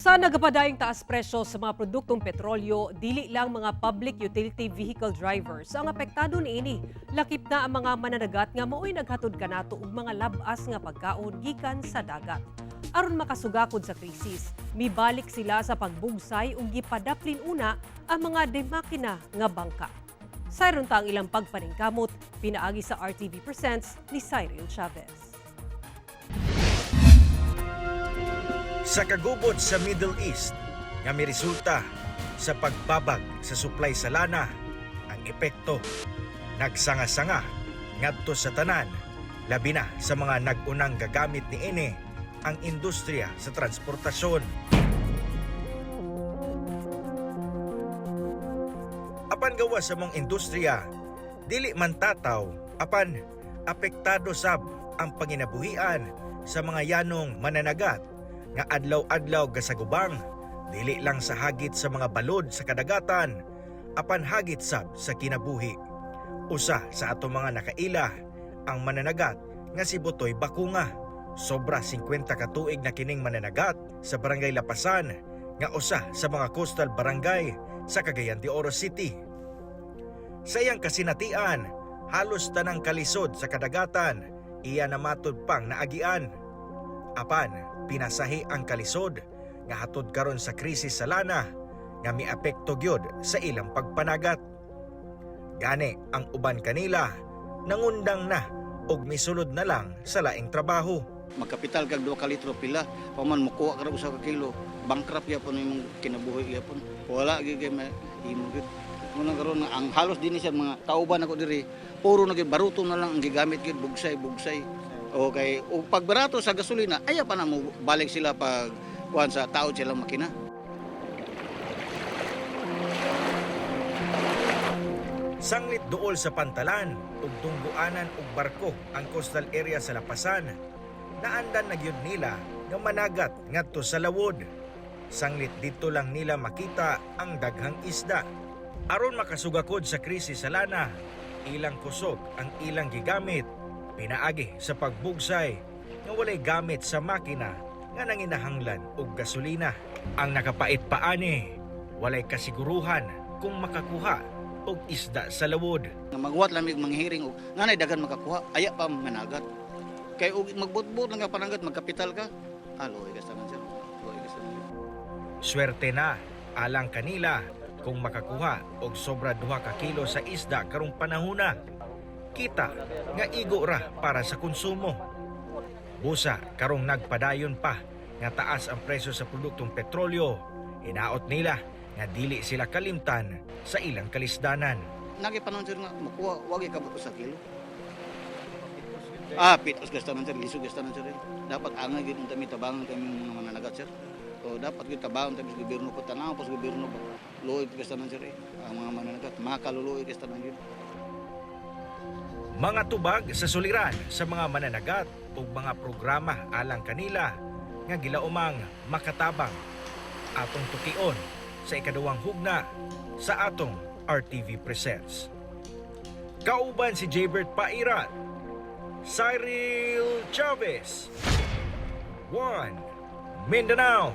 Sa nagapadayong taas presyo sa mga produktong petrolyo, dili lang mga public utility vehicle drivers ang apektado niini. Lakip na ang mga mananagat nga mao'y naghatod kanato og mga labas nga pagkaon gikan sa dagat. Aron makasugakod sa krisis, mibalik sila sa pagbugsay ug gipadaplin una ang mga demakina nga bangka. Sayron ta ang ilang pagpaningkamot, pinaagi sa RTV Presents ni Cyril Chavez. Sa kagubot sa Middle East nga miresulta sa pagbabag sa supply sa lana, ang epekto nagsanga-sanga ngadto sa tanan, labi na sa mga nag-unang gagamit niini, ang industriya sa transportasyon. Apan gawa sa mong industriya, dili man tataw, apan apektado sab ang panginabuhian sa mga yanong mananagat nga adlaw-adlaw gasagubang dili lang sa hagit sa mga balod sa kadagatan, apan hagit sab sa kinabuhi. Usa sa ato mga nakaila ang mananagat nga si Butoy Bakunga. Sobra 50 ka tuig na kining mananagat sa Barangay Lapasan nga usa sa mga coastal barangay sa Cagayan de Oro City. Sa iyang kasinatian, halos tanang kalisod sa kadagatan iya namatud pang naagian. Apan pinasahi ang kalisod nga hatod karon sa krisis sa lana nga miapekto gyud sa ilang pagpanagat. Gani ang uban kanila nangundang na og misulod na lang sa laing trabaho. Magkapital kag 2 ka litro pila paman mokuha ka ra usa ka kilo, bankrupt gyapon imong kinabuhi gyapon, wala gyud kay imo gyud. Muna karon ang halos dinhi sa mga kauban nako diri, puro na gyud baruto na lang ang gigamit gyud, bugsay bugsay. Okay, o pag barato sa gasolina, ayaw pa na mo balik sila pag kuan sa taod silang makina. Sanglit duol sa pantalan ug tungguanan og barko ang coastal area sa Lapasan, naandan na gyud nila nga managat ngadto sa lawod. Sanglit dito lang nila makita ang daghang isda. Aron makasugakod sa krisis sa lana, ilang kusog ang ilang gigamit pinaagi sa pagbugsay nga walay gamit sa makina nga nanginahanglan og gasolina. Ang nakapait pa ani, walay kasiguruhan kung makakuha og isda sa lawod. Nga magwat lang mig manghiring og nganay daghan makakuha, aya pa managat. Kay og magbutbut lang ka pananggat, magkapital ka. Aloy ka sa sir. Luoy ka sa. Swerte na alang kanila kung makakuha og sobra 2 ka kilo sa isda karong panahona. Kita nga igo ra para sa konsumo. Busa karong nagpadayon pa nga taas ang presyo sa produktong petrolyo, hinaot nila nga dili sila kalimtan sa ilang kalisdanan. Nagi panon sir nga makuha wagi ka sa kilo. Pitos gasta sir, lisod gasta sir. Dapat angay gyud unta mi tabangan kami mga mananagat, sir. So dapat gyud tabangan tabi sa gobyerno ko, tanaw pa sa gobyerno ba. Luoy gasta sir. Ang mga mananagat makaluluoy gasta gyud. Mga tubag sa suliran sa mga mananagat ug mga programa alang kanila nga gilaumang makatabang atong tukion sa ikaduhang hugna sa atong RTV Presents. Kauban si Jaybert Pairat, Cyril Chavez, One Mindanao.